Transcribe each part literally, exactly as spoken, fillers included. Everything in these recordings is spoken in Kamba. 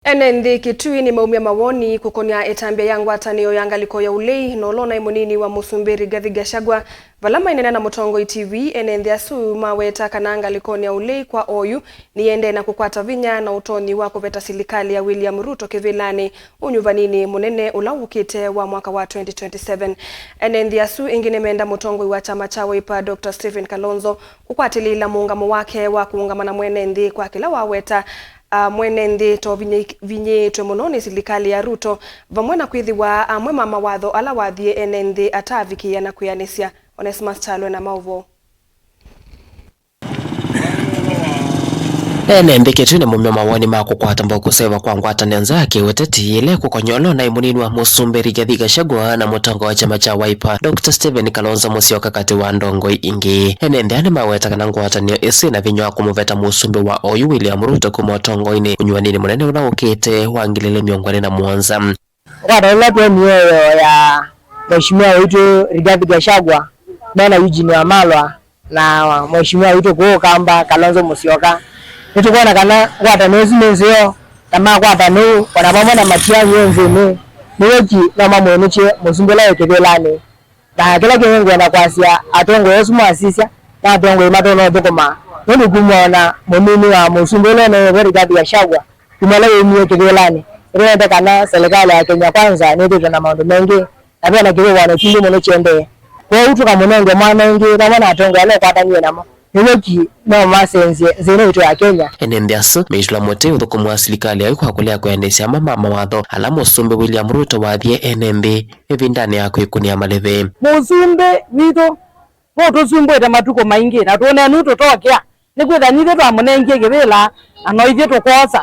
Ene nthĩ Kitui nĩmaumya mawoni kũkonya ĩtambya ya ngwatanĩo ya ngalĩko ya ũlei na ũla ũnaĩ mũnini wa Mũsumbĩ Rigathi Gachagua. Vala maineena na Mũtongoi T V, ene nthĩ asu maweta kana ngalĩkonĩ ya ũlei kwa oyu nĩyĩendee na kũkwata vinya na ũtonyi wa kũveta silikalĩ ya William Ruto kĩvĩlanĩ ũnyuvaninĩ mũnene ũla wũkĩte wa mwaka wa twenty twenty-seven. Ene nthĩ asu ĩngĩ nĩmenda mũtongoi wa kyama kya Wiper, Doctor Stephen Kalonzo, kũkwatĩlĩĩla mũũngamo wake wa kũũngama na mwene nthĩ kwa kĩla waweta, a, mwene nthĩ tovinyĩĩtwe mũno nĩ silikalĩ ya Ruto, vamwe na kwĩthĩwa amwe ma mawatho ala wathie ene nthĩ ataavikĩĩa na kwĩanĩsya. Onesmus Kyalo na maũvoo. Ene nthĩ Kitui nĩmaumya mawoni ma kũkwata mbau kũseũvw'a kwa ngwatanĩo nza ya kĩũteti ĩla ĩkũkonya ũla ũnaĩ mũnini wa Mũsumbĩ Rigathi Gachagua na mũtongoi wa kyama kya Wiper, Doctor Stephen Kalonzo Musyoka, katĩ wa ndongoi ingĩ. Ene nthĩ aa nĩmaweta kana ngwatanĩo ĩsu ĩna vinya wa kũmũveta mũsumbĩ wa oyu William Ruto kuma ũtongoinĩ ũnyuanĩnĩ mũnene ũla ũkĩte wa ngili ilĩ mĩongo ĩlĩ na mũonza. Ngwatanĩo ĩla twonie yo ya Mheshimiwa witũ Rigathi Gachagua me na Eugene Wamalwa na Mheshimiwa witũ kũũ Kamba, Kalonzo Musyoka, nĩtũkwona kana ngwatanĩo ĩsu nĩ nzeo, na makwata nũũ, o na vamwe na Matiang'i e nthĩnĩ, nĩw'o ki no mamwĩnĩkye mũsumbĩ ũla wĩ kĩvĩlanĩ. Na kĩla kĩngĩ ngwenda kwasya, atongoi asu mwasisya, na atongoi matonya ũthũkũma, nũndũ kumwona mũnini wa mũsumbĩ ũla ũneew'e Rigathi Gachagua, kuma ĩla waumie kĩvĩlanĩ, nĩtwonete kana serikali ya Kenya Kwanza nĩthĩtwe na maũndũ maingĩ, na ve na kĩvĩvano kingĩ mũno kĩendee. Kwoou tũkamũnenge mwanya ũngĩ vamwe na atongoi ala ũkwatanie namo, nĩw'o ki no masenzye nthĩ ĩno yitũ ya Kenya. Ene nthĩ asu meitũla mũtĩ ũthũkũmi wa silikalĩ yau kwa kũlea kwĩanĩsya amwe ma mawatho ala mũsumbĩ William Ruto wathie ene nthĩ ĩvindanĩ ya kwĩkũnĩa malĩvi. Mũsumbĩ witũ nũtũsumbũĩte matukũ maingĩ, na tũnenu tũtokĩa, nĩkwĩthĩwa nithyĩ twamũnengie kĩvĩla, na no ithyĩ tũkwosa.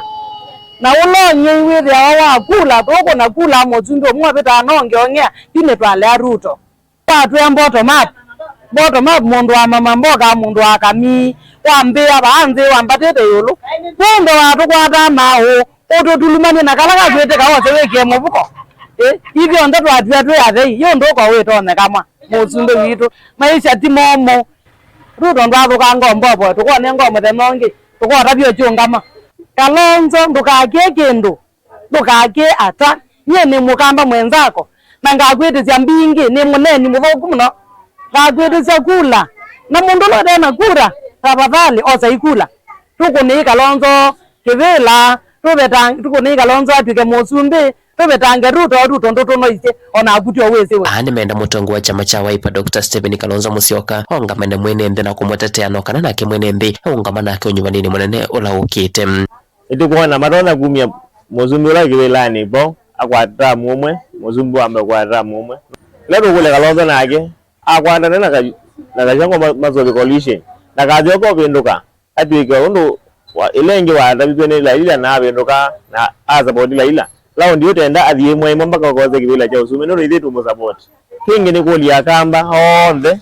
Na ũla ũng'ei wĩthĩawa wa kula, tũkũna kula mũsumbĩ ũmwe ũvĩtaa na ũngĩ ong'ea, yu nĩtwalea Ruto. Twatwĩa bottom up, bottom up, mũndũ wa Mama Mboga, mũndũ wa Kamii, wambĩĩa vaa nthĩ, wambatĩte ĩũlũ. Nũndũ watũkwataa maaũ, ũtũtulumany'e na kala kakwĩtĩka wose wĩkĩe mũvuko. Ĩ, ithyonthe twatw'a twĩ athei, yu ndũko wĩtonyeka mwa mũsumbĩ witũ. Maisha ti momũ. Ruto ndwathũkanga ũmbovo, tũkonenga mũthenya ũngĩ, tũkotavya ũkyũngama. Kalonzo, ndũkakĩe kĩndũ, ndũkakĩe ata. Nyie nĩ Mũkamba mwenzako, na ngakwĩtĩsya mbingĩ, nĩ mũneeni mũthũku mũno. Ngakwĩtĩsya kula, na mũndũ ũla ũte na kura, tafadhali osa ikula. Tũkũnĩi Kalonzo kĩvĩla, tũveta-, tũkũnĩi Kalonzo atw'ĩke mũsumbĩ, tũvetange Ruto, Ruto ndũtũnoisye, o naku tyo wĩsĩ we. Aa nĩmenda mũtongoi wa kyama kya Wiper, Doctor Stephen Kalonzo Musyoka, aũngame na mwene nthĩ na kũmũtetea, no kana nake mwene nthĩ aũngama nake ũnyuvanĩnĩ mũnene ũla ũkĩte. Nĩtũkwona matonya kumya mũsumbĩ ũla kĩvĩlanĩ vo, akwata tamu ũmwe, mũsumbĩ wamba kwata tamu ũmwe. Ĩla tũkũlya Kalonzo nake, akwatane na Ka-, na Gachagua ma-, masove coalition, na kasyoka ũvĩndũka. Atw'ĩke ũndũ wa, ĩla ĩngĩ watavĩtw'e nĩ Laila na avĩndũka na asapoti Laila. Laundi ĩyo tenda athiĩ ĩmwe ĩmwe mpaka ũkose kĩvĩla kya ũsumbĩ, nũndũ ithyĩ tũmũsapoti. Kĩngĩ nĩ kũlya Akamba onthe,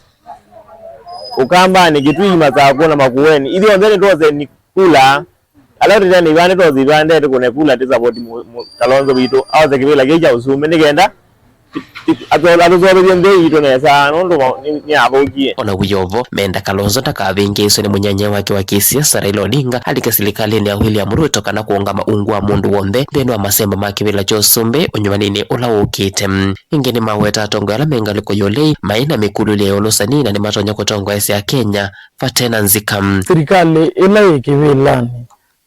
Ũkambanĩ, Kitui, Masakũ na Makueni, ithyonthe nĩtwose ni kula. Ala tũte na ivande twose ivande, tũkũne kula tũsapoti mu-, mu-, Kalonzo witũ aose kĩvĩla kĩu kya ũsumbĩ nĩ kenda atũsovethye nthĩ yitũ nesa, nũndũ nĩ, nĩyathũkie. O na wĩ o vo, menda Kalonzo ndakavĩngĩĩswe nĩ mũnyanyae wake wa kĩsiasa Raila Odinga alike silikalĩnĩ ya William Ruto kana kũũngama ungu wa mũndũ w'onthe nthĩnĩ wa masemba ma kĩvĩla kya ũsumbĩ ũnyuvanĩnĩ ũla ũkĩte. Ĩngĩ nĩmaweta atongoi ala me ngalĩko ya ũlei maĩ na mĩkulĩlye ya ĩũlũ sanii na nĩmatonya kũtongoesya Akenya vate na nzika. Silikalĩ ĩla yĩ kĩvĩlanĩ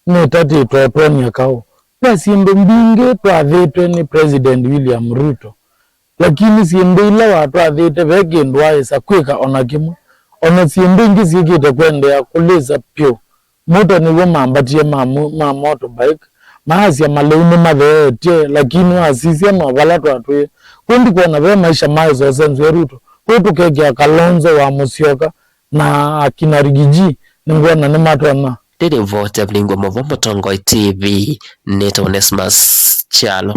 nĩtatĩtwe ũtwony'a kaũ. Ve syĩndũ mbingĩ twathĩtwe nĩ President William Ruto, lakini syĩndũ ila watwathĩte ve kĩndũ waaĩsa kwĩka o na kĩmwe. O na syĩndũ ingĩ syĩkĩte kũendeea kũlĩsa vyũ. Mũto nĩw'o mambatie ma mo-, ma motorbike, maasya malĩu nĩmatheetye, lakini wasisya no vala twatwĩe. Kwoou ndikwona ve maisha maĩsosenzw'e Ruto. Kwoou tũkekĩa Kalonzo wa Musyoka na akina Riggy G nĩngwona nĩmatonya. Ndĩlĩ ũvoo Tevlingwe Movo, Mũtongoi T V, nĩtawa Onesmus Kyalo.